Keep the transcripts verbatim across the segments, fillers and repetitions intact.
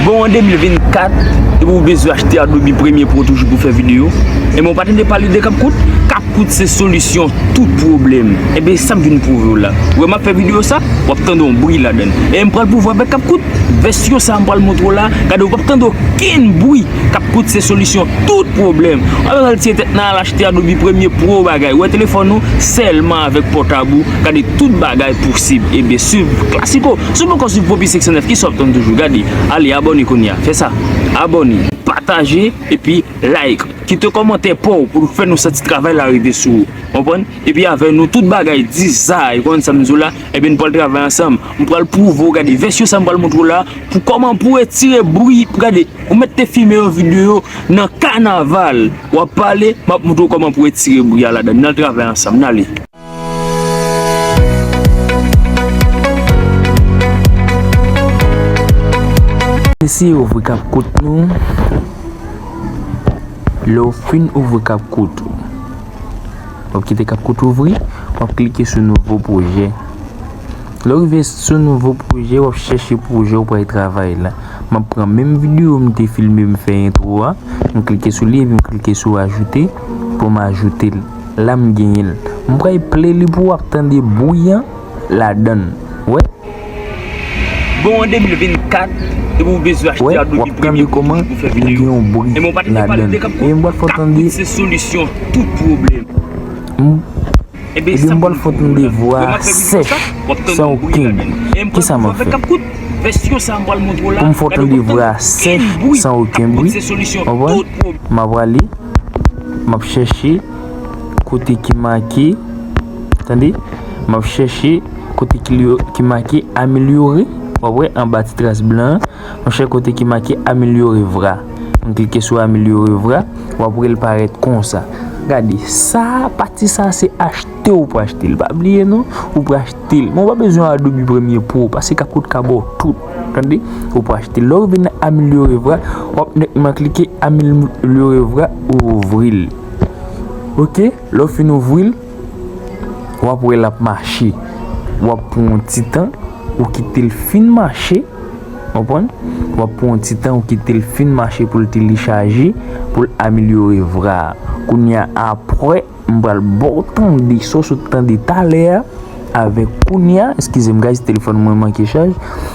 Bon, an de mil vennkat, depi w bezwen achte Adobe Premiere Pro toujou pou fè videyo, enben w pa tande pale de CapCut? CapCut se solisyon tout pwoblèm. Enben, sa m vin pwouve w la. Ou wè m ap fè videyo sa, w ap tande yon bri ladan l. E m pral pwouve w avèk CapCut. Vèsyon sa a m pral montre w la, gade, ou p ap tande okenn bri. CapCut se solisyon tout pwoblèm. W ap al tiye tèt nan al achte Adobe Premiere Pro bagay. Ou wè telefòn ou, sèlman avèk pòtab ou, gade, tout bagay posib. Ebyen, swiv Classico. Si w poko swiv Poppy senk san nèf, kisa w ap tann toujou? Gade, ale abòne kounye a. Fè sa. Abòne, pataje, epi like. Kite kòmantè pa w pou fè nou santi travay la rive sou ou. Konprann? Epi avè nou, tout bagay dizay, konn sa m di w la, ebyen, nou pral travay ansanm. M pral pwouve w, gade, vèsyon sa m pral montre w la, pou kòman pou retire bri, gade, ou mèt te filme yon videyo nan kanaval, w ap pale, m ap montre w kòman pou retire bri a ladan. N al travay ansanm, n ale. Eseye ouvri CapCut nou. Lè w fin ouvri CapCut ou, w ap kite CapCut ouvri, w ap klike sou nouvo pwojè. Lè w rive sou nouvo pwojè, w ap chèche pwojè w pral travay la. M ap pran menm videyo m te filme, m fè entwo a, m klike sou li epi m klike sou ajoute pou m ajoute l. La m genyen l. M pral play li pou w ap tande bri an ladan l. Wè? Bon, an de mil vennkat, depi w bezwen achte Adobe Premiere Pro pou fè videyo, enben w pa tande pale de CapCut? CapCut se solisyon tout pwoblèm. Ebyen, m pral fè w tande vwa sèch, san okenn bri. Kisa m ap fè? Pou m fè w tande vwa sèch, san okenn bri, konprann? M ap prale, m ap chèche kote ki make, tande? M ap chèche kote ki, ki make amelyore, w ap wè anba ti tras blan an, m ap chèche kote ki make amelyore vra. M klike sou amelyore vra, w ap wè l parèt konsa. Gade, sa, pati sa se achte ou pral achte l. Pa bliye non, ou pral achte l. Men w pa bezwen Adobe Premiere Pro, paske CapCut ka ba w tout. Tande? Ou pral achte l. Lè w rive nan amelyore vra, w ap nètman klike amelyore vra, ou ouvri l. Oke? Lè w fin ouvri l, w ap wè l ap mache. W ap pran yon ti tan, ou kite l fin mache, konprann? W ap pran yon ti tan, ou kite l fin mache pou l telechaje, pou l amelyore vra a. Kounye a, apre, m pral ba w tande sa w sot tande talè a, avèk kounye a, eskize m, guys, telefòn mwen manke chaj.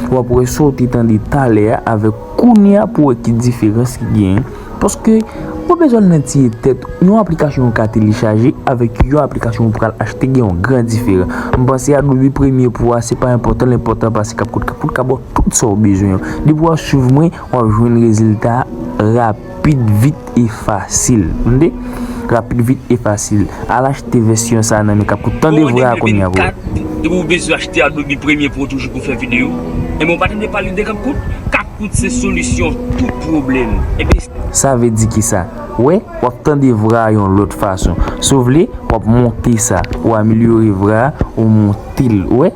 W ap wè sa w te tande talè a avèk kounye a pou wè ki diferans ki genyen. Paske, ou pa bezwen al nan tiye tèt. Yon aplikasyon ou ka telechaje avèk yon aplikasyon ou pral achte gen yon gran diferan. M panse Adobe Premiere Pro a, se pa enpòtan, l enpòtan pase CapCut. CapCut ka ba w tout sa w bezwen an. Depi w ap swiv mwen, w ap jwenn rezilta rapid, vit e fasil. Tande? Rapid, vit e fasil. Al achte vèsyon sa a nan men CapCut. Tande vwa a kounye a, bro. Depi w bezwen achte Adobe Premiere Pro toujou pou fè videyo, enben w pa tande pale de CapCut? CapCut se solisyon tout pwoblèm. Ebyen, sa vle di kisa? Wè, w ap tande vwa a yon lòt fason. Si w vle, w ap monte sa. Ou amelyore vwa a, ou monte l. Wè?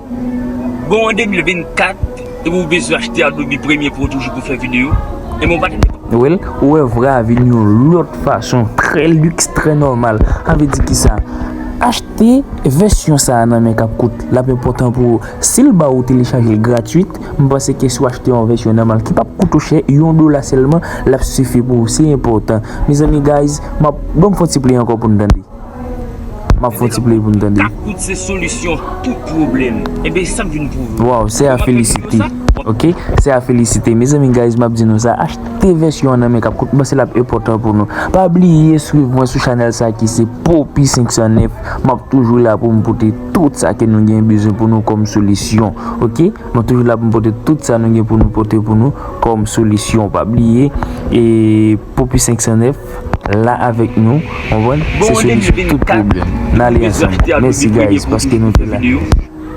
Bon, an de mil vennkat, depi w bezwen achte Adobe Premiere Pro toujou pou fè videyo, enben w pa tande. Well, ou wè vwa a vin yon lòt fason, trè liks, trè nòmal. Sa vle di kisa? Achte vèsyon sa a nan men CapCut, l ap enpòtan pou ou. Si l ba ou telechaje l gratwit, m panse ke si w achte yon vèsyon nòmal ki p ap koute w chè, yon dola sèlman, l ap sifi pou ou. Se enpòtan. Mezanmi, guys, m ap, ban m fè yon ti play ankò pou n tande. M ap fè yon ti play pou n tande. CapCut se solisyon tout pwoblèm. Ebyen, sa m vin pwouve w. Waw, se a felisite. Oke? Se a felisite. Mezanmi, guys, m ap di nou sa, achte vèsyon an nan men CapCut, m panse l ap enpòtan pou nou. Pa bliye swiv mwen sou chanèl sa ki se Poppy senk san nèf. M ap toujou la pou m pote tout sa ke nou gen bezwen pou nou kòm solisyon. Oke? M ap toujou la pou m pote tout sa nou gen pou nou pote pou nou kòm solisyon. Pa bliye, e Poppy senk san nèf la avèk nou, konprann? Se solisyon tout pwoblèm. N ale ansanm. Mèsi, guys, paske nou te la.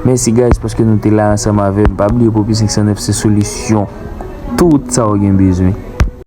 Mèsi, guys, paske nou te la ansanm avè m. Pa bliye, Poppy senk san nèf se solisyon tout sa w gen bezwen.